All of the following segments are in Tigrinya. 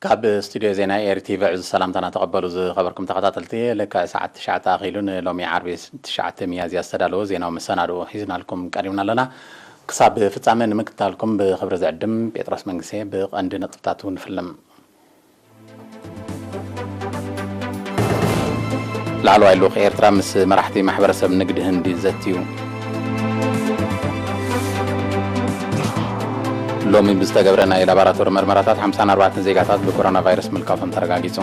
ካብ ስቱድዮ ዜና ኤሪ ቲቪ ዕዙዝ ሰላምታና ተቐበሉ ዝኸበርኩም ተኸታተልቲ። ልክዕ ሰዓት ትሽዓተ ኣኺሉ ንሎሚ ዓርቢ ትሽዓተ ሚያዝያ ዝተዳለወ ዜናዊ መሰናድኦ ሒዝናልኩም ቀሪብና ኣለና። ክሳብ ፍጻመ ንምክታልኩም ብኽብሪ ዝዕድም ጴጥሮስ መንግስቴ። ብቐንዲ ነጥብታቱ ንፍልም። ላዕለዋይ ልኡኽ ኤርትራ ምስ መራሕቲ ማሕበረሰብ ንግዲ ህንዲ ዘትዩ። ሎሚ ብዝተገብረ ናይ ላቦራቶሪ መርመራታት ሓምሳን ኣርባዕተን ዜጋታት ብኮሮና ቫይረስ ምልካፎም ተረጋጊጹ።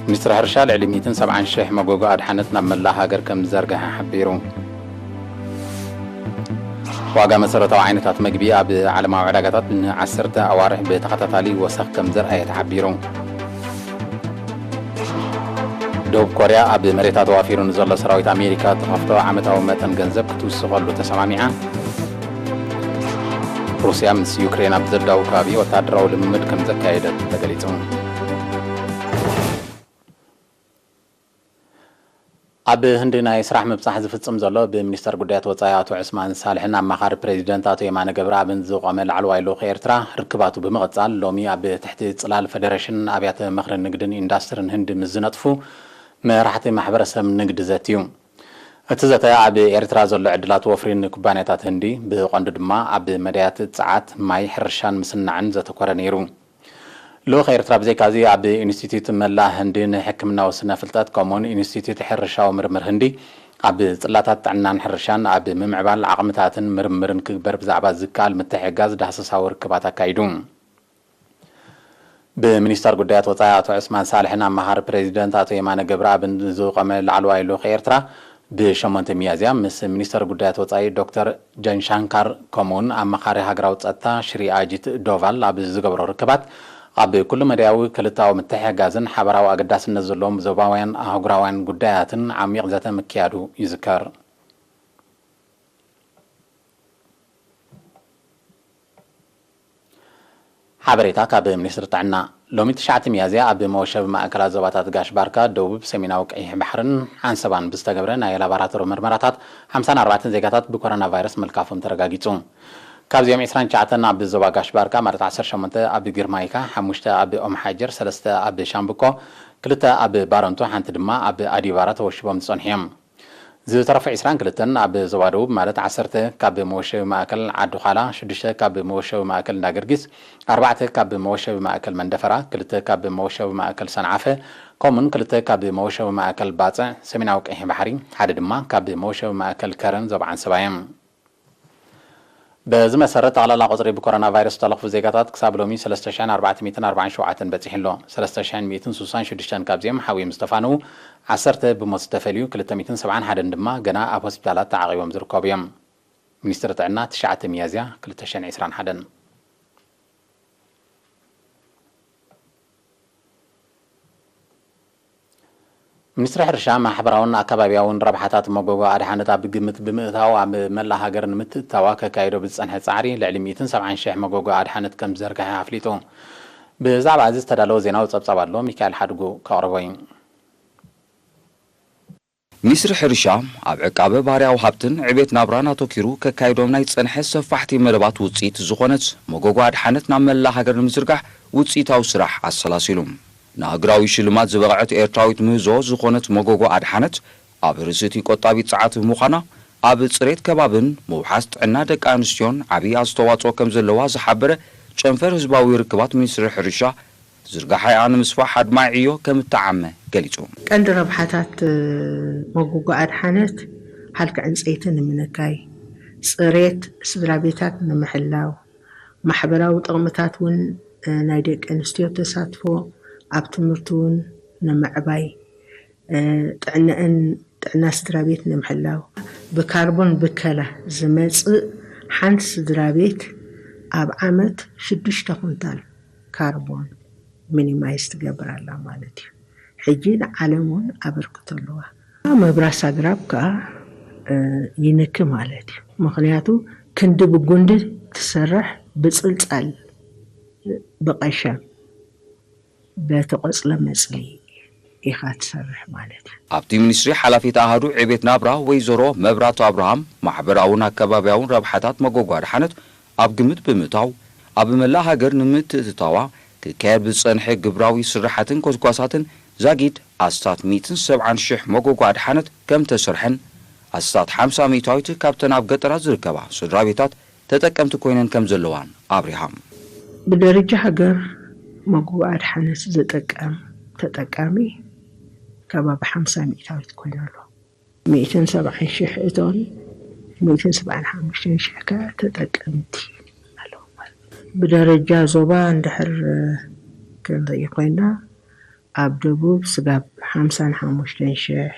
ሚኒስትሪ ሕርሻ ልዕሊ ሚእትን ሰብዓን ሽሕ መጎጎ ኣድሓነት ናብ መላእ ሃገር ከም ዝዘርግሐ ሓቢሩ። ዋጋ መሰረታዊ ዓይነታት መግቢ ኣብ ዓለማዊ ዕዳጋታት ንዓሰርተ ኣዋርሕ ብተኸታታሊ ወሰኽ ከም ዘርኣየ ተሓቢሩ። ደቡብ ኮርያ ኣብ መሬታ ተዋፊሩ ንዘሎ ሰራዊት ኣሜሪካ ትኸፍሎ ዓመታዊ መጠን ገንዘብ ክትውስኸሉ ተሰማሚዓ። ሩስያ ምስ ዩክሬን ኣብ ዘዳዉ ከባቢ ወታደራዊ ልምምድ ከም ዘካየደት ተገሊጹ። ኣብ ህንዲ ናይ ስራሕ ምብጻሕ ዝፍጽም ዘሎ ብሚኒስተር ጉዳያት ወጻኢ ኣቶ ዑስማን ሳልሕን ኣማኻሪ ፕሬዚደንት ኣቶ የማነ ገብረኣብን ዝቖመ ላዕለዋይ ልኡኽ ኤርትራ፣ ርክባቱ ብምቕጻል ሎሚ ኣብ ትሕቲ ጽላል ፈደረሽን ኣብያተ ምኽሪ ንግድን ኢንዳስትርን ህንዲ ምስ ዝነጥፉ መራሕቲ ማሕበረሰብ ንግዲ ዘትዩ። እቲ ዘተ ኣብ ኤርትራ ዘሎ ዕድላት ወፍሪ ንኩባንያታት ህንዲ፣ ብቐንዱ ድማ ኣብ መዳያት ጸዓት፣ ማይ፣ ሕርሻን ምስናዕን ዘተኮረ ነይሩ። ልኡኽ ኤርትራ ብዘይካዚ ኣብ ኢንስቲትዩት መላ ህንዲ ንሕክምናዊ ስነ ፍልጠት ከምኡውን ኢንስቲትዩት ሕርሻዊ ምርምር ህንዲ ኣብ ጽላታት ጥዕናን ሕርሻን ኣብ ምምዕባል ዓቕምታትን ምርምርን ክግበር ብዛዕባ ዝከኣል ምትሕግጋዝ ዳህሰሳዊ ርክባት ኣካይዱ። ብሚኒስተር ጉዳያት ወጻኢ ኣቶ ዑስማን ሳልሕን ኣማኻሪ ፕሬዚደንት ኣቶ የማነ ገብረኣብን ዝቖመ ላዕለዋይ ልኡኽ ኤርትራ ብሸሞንተ ሚያዝያ ምስ ሚኒስተር ጉዳያት ወጻኢ ዶክተር ጀንሻንካር ከምኡውን ኣማኻሪ ሃገራዊ ጸጥታ ሽሪ ኣጂት ዶቫል ኣብ ዝገብሮ ርክባት ኣብ ኩሉ መዳያዊ ክልታዊ ምትሕግጋዝን ሓበራዊ ኣገዳስነት ዘለዎም ዞባውያን ኣህጉራውያን ጉዳያትን ዓሚቕ ዘተ ምክያዱ ይዝከር። ሓበሬታ ካብ ሚኒስትሪ ጥዕና። ሎሚ ትሽዓተ ሚያዝያ ኣብ መወሸቢ ማእከላት ዞባታት ጋሽ ባርካ፣ ደቡብ፣ ሰሜናዊ ቀይሕ ባሕርን ዓንሰባን ብዝተገብረ ናይ ላቦራቶሪ ምርመራታት ሓምሳን ኣርባዕተን ዜጋታት ብኮሮና ቫይረስ ምልካፎም ተረጋጊጹ። ካብዚኦም ዕስራን ትሽዓተን ኣብ ዞባ ጋሽ ባርካ ማለት ዓሰርተ ሸሞንተ ኣብ ግርማይካ፣ ሓሙሽተ ኣብ ኦምሓጀር፣ ሰለስተ ኣብ ሻምብቆ፣ ክልተ ኣብ ባረንቱ፣ ሓንቲ ድማ ኣብ ኣዲባራ ተወሽቦም ዝጸንሑ እዮም። ዝተረፉ ዕስራን ክልተን ኣብ ዞባ ደቡብ ማለት ዓሰርተ ካብ መወሸቢ ማእከል ዓዲ ዃላ፣ ሽዱሽተ ካብ መወሸቢ ማእከል እንዳገርጊስ፣ ኣርባዕተ ካብ መወሸቢ ማእከል መንደፈራ፣ ክልተ ካብ መወሸቢ ማእከል ሰንዓፈ፣ ከምኡን ክልተ ካብ መወሸቢ ማእከል ባጽዕ ሰሜናዊ ቀይሕ ባሕሪ፣ ሓደ ድማ ካብ መወሸቢ ማእከል ከረን ዞባ ዓንሰባ እዮም። በዚ መሰረት ጠቕላላ ቁጽሪ ብኮሮና ቫይረስ ዝተለኽፉ ዜጋታት ክሳብ ሎሚ ሰለስተ ሽሕን ኣርባዕተ ሚእትን ኣርባዓን ሸውዓተን በጺሑ ኣሎ። ሰለስተ ሽሕን ሚእትን ስሳን ሽዱሽተን ካብዚኦም ሓውዮም ዝተፋነዉ፣ ዓሰርተ ብሞት ዝተፈልዩ፣ ክልተ ሚእትን ሰብዓን ሓደን ድማ ገና ኣብ ሆስፒታላት ተዓቒቦም ዝርከቡ እዮም። ሚኒስትሪ ጥዕና ትሽዓተ ሚያዝያ ክልተ ሽሕን ዕስራን ሓደን። ሚኒስትሪ ሕርሻ፣ ማሕበራውን ኣከባቢያውን ረብሓታት መጎጎ ኣድሓነት ኣብ ግምት ብምእታው ኣብ መላእ ሃገር ንምትእትታዋ ከካይዶ ብዝጸንሐ ጻዕሪ ልዕሊ ሚእትን ሰብዓን ሽሕ መጎጎ ኣድሓነት ከም ዝዘርግሐ ኣፍሊጡ። ብዛዕባ እዚ ዝተዳለወ ዜናዊ ጸብጻብ ኣሎ፣ ሚካኤል ሓድጉ ከቕርቦ እዩ። ሚኒስትሪ ሕርሻ ኣብ ዕቃበ ባህርያዊ ሃብትን ዕቤት ናብራን ኣተኪሩ ከካይዶም ናይ ዝጸንሐ ሰፋሕቲ መደባት ውጽኢት ዝኾነት መጎጎ ኣድሓነት ናብ መላእ ሃገር ንምዝርጋሕ ውጽኢታዊ ስራሕ ኣሰላሲሉ። ንኣህጉራዊ ሽልማት ዝበቕዐት ኤርትራዊት ምህዞ ዝኾነት መጎጎ ኣድሓነት ኣብ ርእሲ እቲ ቆጣቢት ጸዓት ብምዃና ኣብ ጽሬት ከባብን ምውሓስ ጥዕና ደቂ ኣንስትዮን ዓብዪ ኣስተዋጽኦ ከም ዘለዋ ዝሓበረ ጨንፈር ህዝባዊ ርክባት ሚኒስትሪ ሕርሻ ዝርጋሐኣ ንምስፋሕ ኣድማዒ ዕዮ ከም እተዓመ ገሊጹ። ቀንዲ ረብሓታት መጎጎ ኣድሓነት ሃልኪ ዕንጸይቲ ንምንካይ፣ ጽሬት ስድራ ቤታት ንምሕላው፣ ማሕበራዊ ጥቕምታት እውን ናይ ደቂ ኣንስትዮ ተሳትፎ ኣብ ትምህርቲ እውን ንምዕባይ፣ ጥዕነአን ጥዕና ስድራ ቤት ንምሕላው። ብካርቦን ብከላ ዝመጽእ ሓንቲ ስድራ ቤት ኣብ ዓመት ሽዱሽተ ኩንታል ካርቦን ሚኒማይዝ ትገብር ኣላ ማለት እዩ። ሕጂ ንዓለም እውን ኣበርክቶ ኣለዋ። ምብራስ ኣግራብ ከዓ ይንኪ ማለት እዩ። ምክንያቱ ክንዲ ብጉንዲ ትሰርሕ ብፅልፃል ብቀሸም በቲ ቆፅለ መፅሊ ኢኻ ትሰርሕ ማለት እዩ። ኣብቲ ሚኒስትሪ ሓላፊት ኣሃዱ ዕቤት ናብራ ወይዘሮ መብራቱ ኣብርሃም ማሕበራውን ኣከባቢያውን ረብሓታት መጎጎ ኣድሓነት ኣብ ግምት ብምእታው ኣብ መላእ ሃገር ንምትእትታዋ ክካየድ ብዝጸንሐ ግብራዊ ስራሓትን ኮስኳሳትን ዛጊድ ኣስታት ሚእትን ሰብዓን ሽሕ መጎጎ ኣድሓነት ከም ተሰርሐን ኣስታት ሓምሳ ሚእታዊት ካብተን ኣብ ገጠራት ዝርከባ ስድራ ቤታት ተጠቀምቲ ኮይነን ከም ዘለዋን ኣብሪሃ። ብደረጃ ሃገር መጎጎ ኣድሓነት ዝጥቀም ተጠቃሚ ከባቢ ሓምሳ ሚእታዊት ኮይኑ ኣሎ። ሚእትን ሰብዓን ሽሕ እቶን ሚእትን ሰብዓን ሓሙሽተን ሽሕ ከ ተጠቀምቲ ኣለዉ ማለት እዩ። ብደረጃ ዞባ እንድሕር ክንርኢ ኮይና፣ ኣብ ደቡብ ስጋብ ሓምሳን ሓሙሽተን ሽሕ፣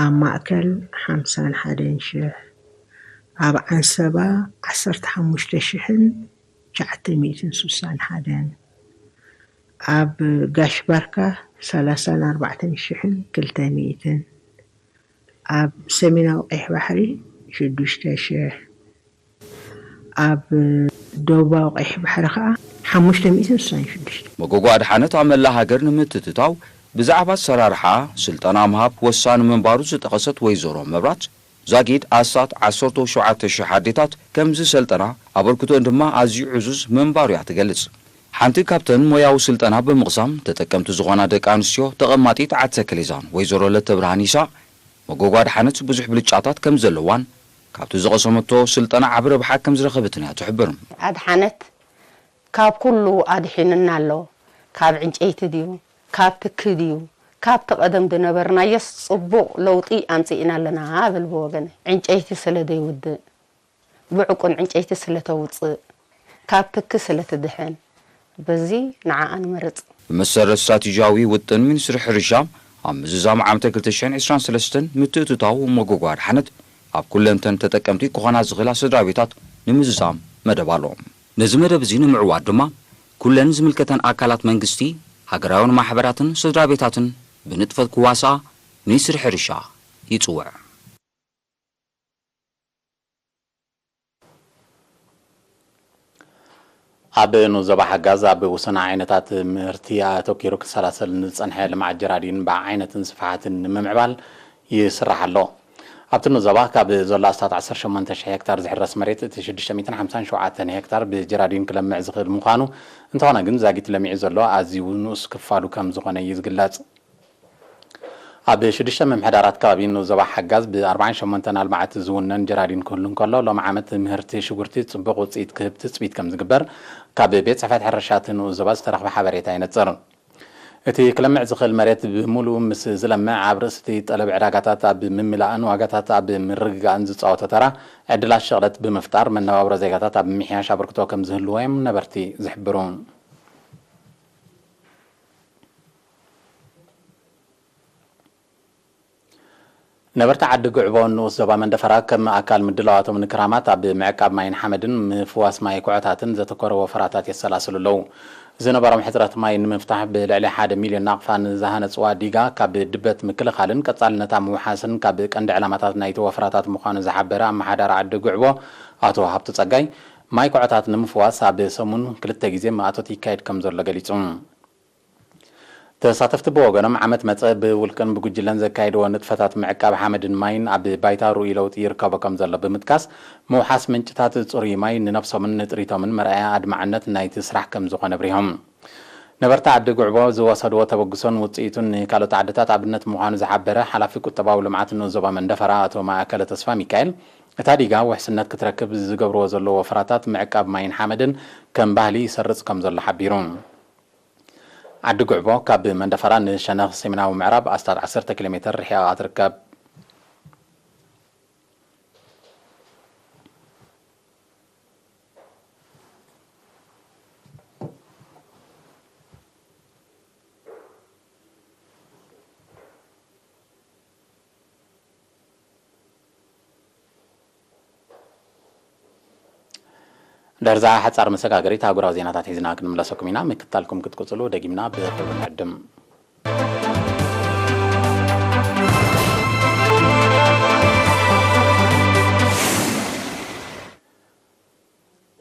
ኣብ ማእከል ሓምሳን ሓደን ሽሕ፣ ኣብ ዓንሰባ ዓሰርተ ሓሙሽተ ሽሕን ትሽዓተ ሚእትን ስሳን ሓደን፣ ኣብ ጋሽ ባርካ ሰላሳን ኣርባዕተን ሽሕን ክልተ ሚእትን፣ ኣብ ሰሜናዊ ቀይሕ ባሕሪ ሽዱሽተ ሽሕ፣ ኣብ ደቡባዊ ቀይሕ ባሕሪ ከኣ ሓሙሽተ ሚእትን ስሳን ሽዱሽተ። መጎጎ ኣድሓነት ኣብ መላእ ሃገር ንምትእትታው ብዛዕባ ኣሰራርሓ ስልጠና ምሃብ ወሳኒ ምንባሩ ዝጠቐሰት ወይዘሮ መብራት፣ ዛጊድ ኣስታት ዓሰርተ ሸውዓተ ሽሕ ኣዴታት ከምዚ ሰልጠና ኣበርክቶን ድማ ኣዝዩ ዕዙዝ ምንባሩ እያ ትገልጽ። ሓንቲ ካብተን ሞያዊ ስልጠና ብምቕሳም ተጠቀምቲ ዝኾና ደቂ ኣንስትዮ ተቐማጢት ዓዲ ተክሌዛን ወይዘሮ ለተብርሃን ይስሐቅ፣ መጎጎ ኣድሓነት ብዙሕ ብልጫታት ከም ዘለዋን ካብቲ ዝቐሰመቶ ስልጠና ዓቢ ረብሓ ከም ዝረኸበትን እያ ትሕብር። ኣድሓነት ካብ ኩሉ ኣድሒኑና ኣሎ። ካብ ዕንጨይቲ ድዩ፣ ካብ ትኪ ድዩ፣ ካብቲ ቀደም ዝነበርናዮስ ጽቡቕ ለውጢ ኣምጺእና ኣለና እብል ብወገነይ። ዕንጨይቲ ስለ ዘይውድእ፣ ብዕቁን ዕንጨይቲ ስለ ተውጽእ፣ ካብ ትኪ ስለ ትድሕን፣ በዚ ንዓኣ ንመርጽ። ብመሰረት ስትራቴጂያዊ ውጥን ሚኒስትሪ ሕርሻ፣ ኣብ ምዝዛም ዓመተ ክልተ ሽሕን ዕስራን ሰለስተን ምትእትታው መጎጎ ኣድሓነት ኣብ ኩለንተን ተጠቀምቲ ክኾና ዝኽእላ ስድራ ቤታት ንምዝዛም መደብ ኣሎ። ነዚ መደብ እዚ ንምዕዋት ድማ ኩለን ዝምልከተን ኣካላት መንግስቲ፣ ሃገራውያን ማሕበራትን ስድራ ቤታትን ብንጥፈት ክዋስኣ ሚኒስትሪ ሕርሻ ይጽውዕ። ኣብ ንኡስ ዞባ ሓጋዝ ኣብ ውሱን ዓይነታት ምህርቲ ኣተኲሩ ክሰላሰል ንዝጸንሐ ልምዓት ጀራዲን ብዓይነትን ስፍሓትን ንምምዕባል ይስራሕ ኣሎ። ኣብቲ ንኡስ ዞባ ካብ ዘሎ ኣስታት ዓሰርተ ሸሞንተ ሽሕ ሄክታር ዝሕረስ መሬት፣ እቲ ሽዱሽተ ሚእትን ሓምሳን ሸውዓተን ሄክታር ብጀራዲን ክለምዕ ዝኽእል ምዃኑ፣ እንተኾነ ግን ዛጊት ለሚዑ ዘሎ ኣዝዩ ንኡስ ክፋሉ ከም ዝኾነ እዩ ዝግለጽ። ኣብ ሽዱሽተ ምምሕዳራት ከባቢ ንኡስ ዞባ ሓጋዝ ብ ኣርባዓን ሸሞንተን ኣልማዓት ዝውነን ጀራዲን ክህሉ እንከሎ፣ ሎሚ ዓመት ምህርቲ ሽጉርቲ ጽቡቕ ውጽኢት ክህብ ትጽቢት ከም ዝግበር ካብ ቤት ጽሕፈት ሕርሻ እቲ ንኡስ ዞባ ዝተረኽበ ሓበሬታ የነጽር። እቲ ክለምዕ ዝኽእል መሬት ብምሉኡ ምስ ዝለምዕ፣ ኣብ ርእሲ እቲ ጠለብ ዕዳጋታት ኣብ ምምላእን ዋጋታት ኣብ ምርግጋእን ዝጻወቶ ተራ፣ ዕድላት ሸቕለት ብምፍጣር፣ መነባብሮ ዜጋታት ኣብ ምምሕያሽ ኣበርክቶ ከም ዝህልዎ እዮም ነበርቲ ዝሕብሩ። ነበርቲ ዓዲ ጉዕቦ ንኡስ ዞባ መንደፈራ ከም ኣካል ምድላዋቶም ንክራማት ኣብ ምዕቃብ ማይን ሓመድን ምፍዋስ ማይ ኩዖታትን ዘተኮረ ወፈራታት የሰላስሉ ኣለዉ። ዝነበሮም ሕጽረት ማይ ንምፍታሕ ብልዕሊ ሓደ ሚልዮን ናቕፋ ንዝሃነጽዋ ዲጋ ካብ ድበት ምክልኻልን ቀጻልነታ ምውሓስን ካብ ቀንዲ ዕላማታት ናይቲ ወፈራታት ምዃኑ ዝሓበረ ኣመሓዳሪ ዓዲ ጉዕቦ ኣቶ ሃብቱ ጸጋይ፣ ማይ ኩዖታት ንምፍዋስ ኣብ ሰሙን ክልተ ግዜ ማእቶት ይካየድ ከም ዘሎ ገሊጹ። ተሳተፍቲ ብወገኖም ዓመት መጸ ብውልቅን ብጉጅለን ዘካየድዎ ንጥፈታት ምዕቃብ ሓመድን ማይን ኣብ ባይታ ርኡይ ለውጢ ይርከቦ ከም ዘሎ ብምጥቃስ፣ ምውሓስ ምንጭታት ጽሩይ ማይ ንነብሶምን ንጥሪቶምን መርኣያ ኣድማዕነት ናይቲ ስራሕ ከም ዝኾነ ኣብሪሆም። ነበርቲ ዓዲ ጉዕቦ ዝወሰድዎ ተበግሶን ውጽኢቱን ንካልኦት ዓድታት ኣብነት ምዃኑ ዝሓበረ ሓላፊ ቁጠባዊ ልምዓት ንኡስ ዞባ መንደፈራ ኣቶ ማእከለ ተስፋ ሚካኤል፣ እታ ዲጋ ውሕስነት ክትረክብ ዝገብርዎ ዘለዉ ወፈራታት ምዕቃብ ማይን ሓመድን ከም ባህሊ ይሰርጽ ከም ዘሎ ሓቢሩ። ዓዲ ጉዕቦ ካብ መንደፈራ ንሸነኽ ሰሜናዊ ምዕራብ ኣስታት ዓሰርተ ኪሎ ሜተር ርሒቓ ትርከብ። ድሕሪ እዛ ሓጻር መሰጋገሪት ኣህጉራዊ ዜናታት ሒዝና ክንምለሰኩም ኢና። ምክትታልኩም ክትቅጽሉ ደጊምና ብኽብሪ ንዕድም።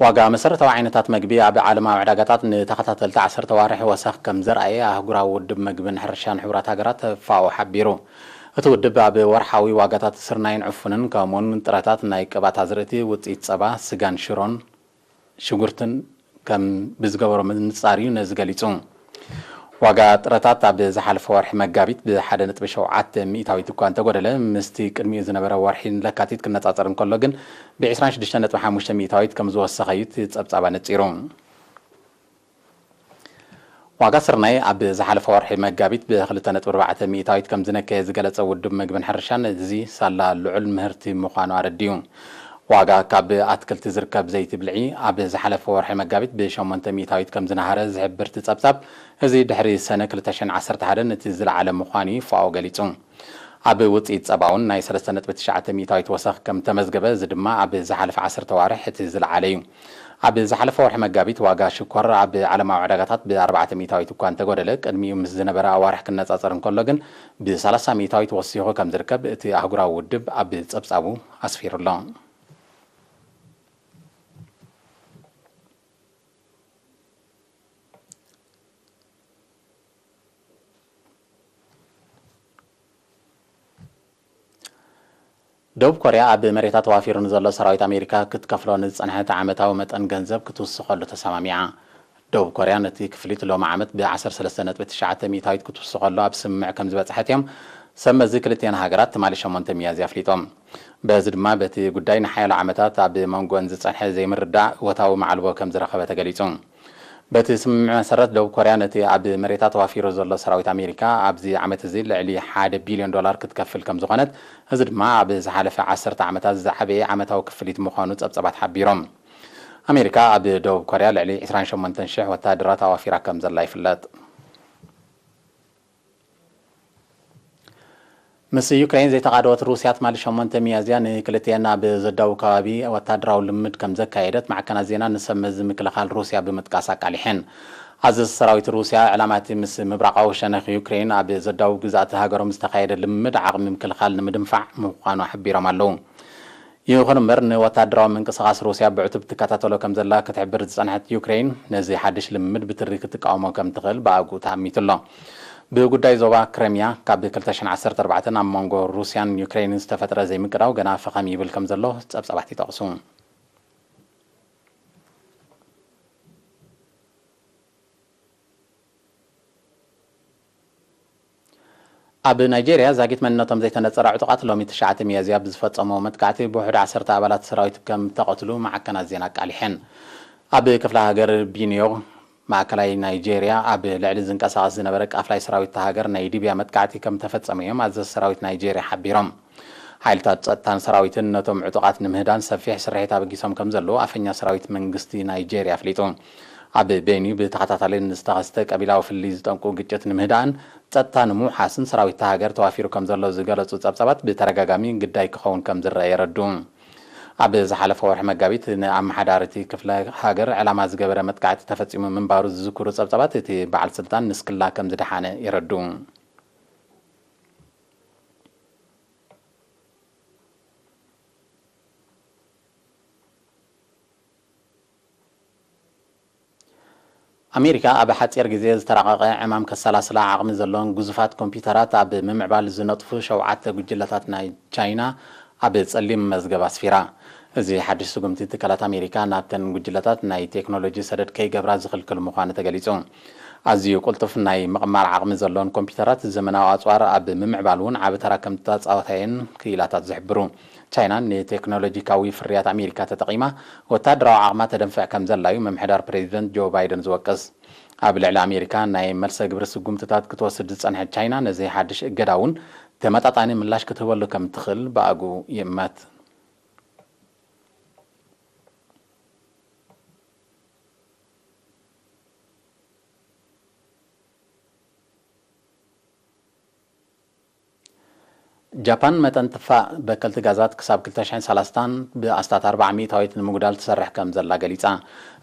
ዋጋ መሰረታዊ ዓይነታት መግቢ ኣብ ዓለማዊ ዕዳጋታት ንተኸታተልቲ ዓሰርተ ዋርሒ ወሰኽ ከም ዘርኣየ ኣህጉራዊ ውድብ መግብን ሕርሻን ሕቡራት ሃገራት ፋኦ ሓቢሩ። እቲ ውድብ ኣብ ወርሓዊ ዋጋታት ስርናይን ዕፉንን ከምኡውን ጥረታት ናይ ቅብኣት ኣዝርእቲ፣ ውፅኢት ፀባ፣ ስጋን ሽሮን ሽጉርትን ከም ብዝገበሮ ምንጻር እዩ ነዚ ገሊጹ። ዋጋ ጥረታት ኣብ ዝሓለፈ ወርሒ መጋቢት ብ ሓደ ነጥቢ ሸውዓተ ሚእታዊት እኳ እንተጎደለ፣ ምስቲ ቅድሚኡ ዝነበረ ወርሒ ለካቲት ክነጻጸር እንከሎ ግን ብ ዕስራን ሽዱሽተን ነጥቢ ሓሙሽተ ሚእታዊት ከም ዝወሰኸ እዩ እቲ ጸብጻብ ኣነጺሩ። ዋጋ ስርናይ ኣብ ዝሓለፈ ወርሒ መጋቢት ብ ክልተ ነጥቢ ኣርባዕተ ሚእታዊት ከም ዝነከየ ዝገለጸ ውድብ መግብን ሕርሻን፣ እዚ ሳላ ልዑል ምህርቲ ምዃኑ ኣረዲኡ። ዋጋ ካብ ኣትክልቲ ዝርከብ ዘይቲ ብልዒ ኣብ ዝሓለፈ ወርሒ መጋቢት ብ ሸሞንተ ሚእታዊት ከም ዝነሃረ ዝሕብር እቲ ጸብጻብ፣ እዚ ድሕሪ ሰነ ክልተ ሽሕን ዓሰርተ ሓደን እቲ ዝለዓለ ምዃኑ ፋኦ ገሊጹ። ኣብ ውጽኢት ጸባ እውን ናይ ሰለስተ ነጥቢ ትሽዓተ ሚእታዊት ወሰኽ ከም ተመዝገበ፣ እዚ ድማ ኣብ ዝሓለፈ ዓሰርተ ኣዋርሕ እቲ ዝለዓለ እዩ። ኣብ ዝሓለፈ ወርሒ መጋቢት ዋጋ ሽኮር ኣብ ዓለማዊ ዕዳጋታት ብ ኣርባዕተ ሚእታዊት እኳ እንተጎደለ፣ ቅድሚኡ ምስ ዝነበረ ኣዋርሕ ክነጻጸር እንከሎ ግን ብ ሰላሳ ሚእታዊት ወሲኹ ከም ዝርከብ እቲ ኣህጉራዊ ውድብ ኣብ ጸብጻቡ ኣስፊሩ ኣሎ። ደቡብ ኮርያ ኣብ መሬታ ተዋፊሩ ንዘሎ ሰራዊት ኣሜሪካ ክትከፍሎ ንዝጸንሐት ዓመታዊ መጠን ገንዘብ ክትውስኸሉ ተሰማሚዓ። ደቡብ ኮርያ ነቲ ክፍሊት ሎሚ ዓመት ብ ዓሰርተ ሰለስተ ነጥቢ ትሽዓተ ሚእታዊት ክትውስኸሉ ኣብ ስምምዕ ከም ዝበጽሐት እዮም ሰብ መዚ ክልቲአን ሃገራት ትማሊ ሸሞንተ ሚያዝያ ኣፍሊጦም። በዚ ድማ በቲ ጉዳይ ንሓያሎ ዓመታት ኣብ መንጎአን ዝጸንሐ ዘይምርዳእ እወታዊ መዓልቦ ከም ዝረኸበ ተገሊጹ። በቲ ስምምዕ መሰረት፣ ደቡብ ኮርያ ነቲ ኣብ መሬታ ተዋፊሩ ዘሎ ሰራዊት ኣሜሪካ ኣብዚ ዓመት እዚ ልዕሊ ሓደ ቢልዮን ዶላር ክትከፍል ከም ዝኾነት፣ እዚ ድማ ኣብ ዝሓለፈ ዓሰርተ ዓመታት ዝዓበየ ዓመታዊ ክፍሊት ምዃኑ ጸብጸባት ሓቢሮም። ኣሜሪካ ኣብ ደቡብ ኮርያ ልዕሊ ዕስራን ሸሞንተን ሽሕ ወተሃደራት ኣዋፊራ ከም ዘላ ይፍለጥ። ምስ ዩክሬን ዘይተቓደወት ሩስያ ትማሊ ሸሞንተ ሚያዝያ ንክልቲኤን ኣብ ዘዳዉ ከባቢ ወታደራዊ ልምምድ ከም ዘካየደት ማዕከናት ዜና ንሰብ መዚ ምክልኻል ሩስያ ብምጥቃስ ኣቃሊሐን። ኣዘዝቲ ሰራዊት ሩስያ፣ ዕላማ እቲ ምስ ምብራቓዊ ሸነኽ ዩክሬን ኣብ ዘዳዉ ግዝኣት ሃገሮም ዝተኻየደ ልምምድ ዓቕሚ ምክልኻል ንምድንፋዕ ምዃኑ ሓቢሮም ኣለዉ። ይኹን እምበር፣ ንወታደራዊ ምንቅስቓስ ሩስያ ብዕቱብ ትከታተሎ ከም ዘላ ክትሕብር ዝጸንሐት ዩክሬን፣ ነዚ ሓድሽ ልምምድ ብትሪ ክትቃወሞ ከም ትኽእል ብኣግኡ ተኣሚቱ ኣሎ። ብጉዳይ ዞባ ክረምያ፣ ካብ ክልተ ሽሕን ዓሰርተ ኣርባዕተን ኣብ መንጎ ሩስያን ዩክሬንን ዝተፈጥረ ዘይምቅዳው ገና ፈኸም ይብል ከም ዘሎ ጸብጻባት ይጠቕሱ። ኣብ ናይጄርያ፣ ዛጊት መንነቶም ዘይተነጸረ ዕጡቓት ሎሚ ትሽዓተ ሚያዝያ ብዝፈጸምዎ መጥቃዕቲ ብውሑድ ዓሰርተ ኣባላት ሰራዊት ከም ተቐትሉ ማዕከናት ዜና ኣቃሊሐን። ኣብ ክፍለ ሃገር ቢኒዮ፣ ማእከላይ ናይጄርያ፣ ኣብ ልዕሊ ዝንቀሳቐስ ዝነበረ ቃፍላይ ሰራዊት እታ ሃገር ናይ ሊብያ መጥቃዕቲ ከም ተፈጸመ እዮም ኣዘዝቲ ሰራዊት ናይጄርያ ሓቢሮም። ሓይልታት ጸጥታን ሰራዊትን ነቶም ዕጡቓት ንምህዳን ሰፊሕ ስርሒት ኣበጊሶም ከም ዘለዉ ኣፈኛ ሰራዊት መንግስቲ ናይጄርያ ኣፍሊጡ። ኣብ ቤንዩ ብተኸታታሊ ንዝተኸስተ ቀቢላዊ ፍልልይ ዝጠንቁ ግጭት ንምህዳእን ጸጥታ ንምውሓስን ሰራዊት እታ ሃገር ተዋፊሩ ከም ዘሎ ዝገለጹ ጸብጻባት፣ ብተደጋጋሚ ግዳይ ክኸውን ከም ዝረአ የረድኡ። ኣብ ዝሓለፈ ወርሒ መጋቢት ንኣመሓዳሪ እቲ ክፍለ ሃገር ዕላማ ዝገበረ መጥቃዕቲ ተፈጺሙ ምንባሩ ዝዝክሩ ጸብጻባት፣ እቲ በዓል ስልጣን ንስክላ ከም ዝደሓነ የረድኡ። ኣሜሪካ ኣብ ሓጺር ግዜ ዝተራቐቐ ዕማም ከሰላስላ ዓቕሚ ዘለወን ግዙፋት ኮምፒዩተራት ኣብ ምምዕባል ዝነጥፉ ሸውዓተ ጉጅለታት ናይ ቻይና ኣብ ጸሊም መዝገብ ኣስፊራ። እዚ ሓድሽ ስጉምቲ፣ ትካላት ኣሜሪካ ናብተን ጉጅለታት ናይ ቴክኖሎጂ ሰደድ ከይገብራ ዝኽልክል ምዃኑ ተገሊጹ። ኣዝዩ ቅልጡፍ ናይ ምቕማር ዓቕሚ ዘለወን ኮምፒዩተራት፣ ዘመናዊ ኣጽዋር ኣብ ምምዕባል እውን ዓቢ ተራ ከም ዝተጻወታ እየን ክኢላታት ዝሕብሩ። ቻይና ንቴክኖሎጂካዊ ፍርያት ኣሜሪካ ተጠቒማ ወታደራዊ ዓቕማ ተደንፍዕ ከም ዘላ እዩ ምምሕዳር ፕሬዚደንት ጆ ባይደን ዝወቅስ። ኣብ ልዕሊ ኣሜሪካ ናይ መልሰ ግብሪ ስጉምትታት ክትወስድ ዝጸንሐት ቻይና፣ ነዚ ሓድሽ እገዳ እውን ተመጣጣኒ ምላሽ ክትህበሉ ከም ትኽእል ብኣግኡ ይእመት። ጃፓን መጠን ትፋእ በከልቲ ጋዛት ክሳብ ክልተ ሽሕን ሰላሳን ብኣስታት ኣርባዓ ሚእታዊት ንምጉዳል ትሰርሕ ከም ዘላ ገሊጻ።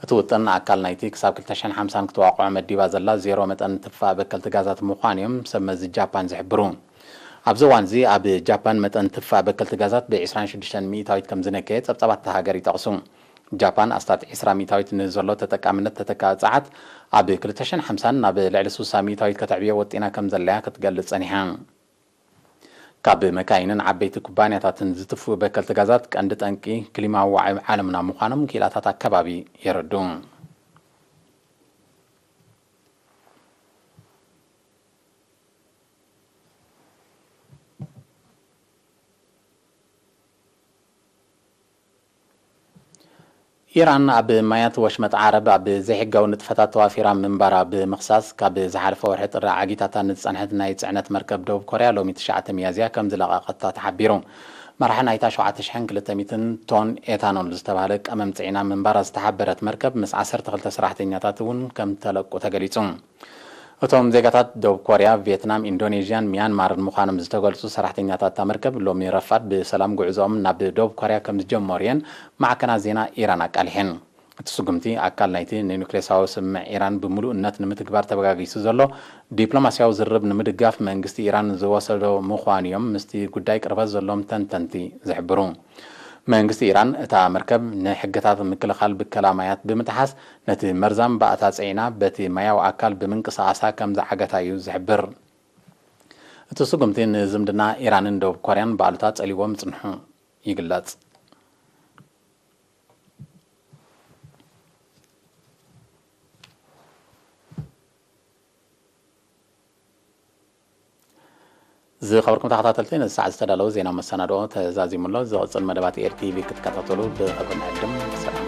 እቲ ውጥን ኣካል ናይቲ ክሳብ ክልተ ሽሕን ሓምሳን ክትዋቕዖ መዲባ ዘላ ዜሮ መጠን ትፋእ በከልቲ ጋዛት ምዃኑ እዮም ሰብ መዚ ጃፓን ዝሕብሩ። ኣብዚ እዋን እዚ ኣብ ጃፓን መጠን ትፋእ በከልቲ ጋዛት ብ ዕስራን ሽዱሽተን ሚእታዊት ከም ዝነከየ ጸብጻባት እታ ሃገር ይጠቕሱ። ጃፓን ኣስታት ዕስራ ሚእታዊት ንዘሎ ተጠቃምነት ተተካ ጸዓት ኣብ ክልተ ሽሕን ሓምሳን ናብ ልዕሊ ስሳ ሚእታዊት ከተዕብዮ ወጢና ከም ዘለያ ክትገልጽ ጸኒሓ። ካብ መካይንን ዓበይቲ ኩባንያታትን ዝትፍኡ በከልቲ ጋዛት ቀንዲ ጠንቂ ክሊማዊ ዋዒ ዓለምና ምዃኖም ክኢላታት ኣከባቢ የረድኡ። ኢራን ኣብ ማያት ወሽመጥ ዓረብ ኣብ ዘይሕጋዊ ንጥፈታት ተዋፊራ ምንባራ ብምኽሳስ፣ ካብ ዝሓለፈ ወርሒ ጥሪ ዓጊታታ ንዝጸንሐት ናይ ጽዕነት መርከብ ደቡብ ኮርያ ሎሚ ትሽዓተ ሚያዝያ ከም ዝለቐቐታ ተሓቢሩ። መራሒ ናይታ ሸውዓተ ሽሕን ክልተ ሚእትን ቶን ኤታኖል ዝተባህለ ቀመም ጽዒና ምንባራ ዝተሓበረት መርከብ ምስ ዓሰርተ ክልተ ሰራሕተኛታት እውን ከም ተለቁ ተገሊጹ። እቶም ዜጋታት ደቡብ ኮርያ፣ ቪየትናም፣ ኢንዶኔዥያን ሚያንማርን ምዃኖም ዝተገልጹ ሰራሕተኛታት እታ መርከብ ሎሚ ረፋድ ብሰላም ጉዕዞኦም ናብ ደቡብ ኮርያ ከም ዝጀመሩ እየን ማዕከናት ዜና ኢራን ኣቃሊሐን። እቲ ስጉምቲ ኣካል ናይቲ ንኒውክሌሳዊ ስምምዕ ኢራን ብምሉእነት ንምትግባር ተበጋጊሱ ዘሎ ዲፕሎማስያዊ ዝርርብ ንምድጋፍ መንግስቲ ኢራን ዝወሰዶ ምዃኑ እዮም ምስቲ ጉዳይ ቅርበት ዘለዎም ተንተንቲ ዝሕብሩ። መንግስቲ ኢራን እታ መርከብ ንሕግታት ምክልኻል ብከላ ማያት ብምጥሓስ ነቲ መርዛም ባእታ ጽዒና በቲ ማያዊ ኣካል ብምንቅስቓሳ ከም ዝዓገታ እዩ ዝሕብር። እቲ ስጉምቲ ንዝምድና ኢራንን ደቡብ ኮርያን ብኣሉታ ጸሊዎ ምጽንሑ ይግለጽ። ዝኸበርኩም ተኸታተልቲ፣ ነዚ ሰዓት ዝተዳለወ ዜና መሰናድኦ ተዛዚሙ ኣሎ። ዝቕጽል መደባት ኤር ቲ ቪ ክትከታተሉ ብኽብሪ ንዕድም። ሰላም።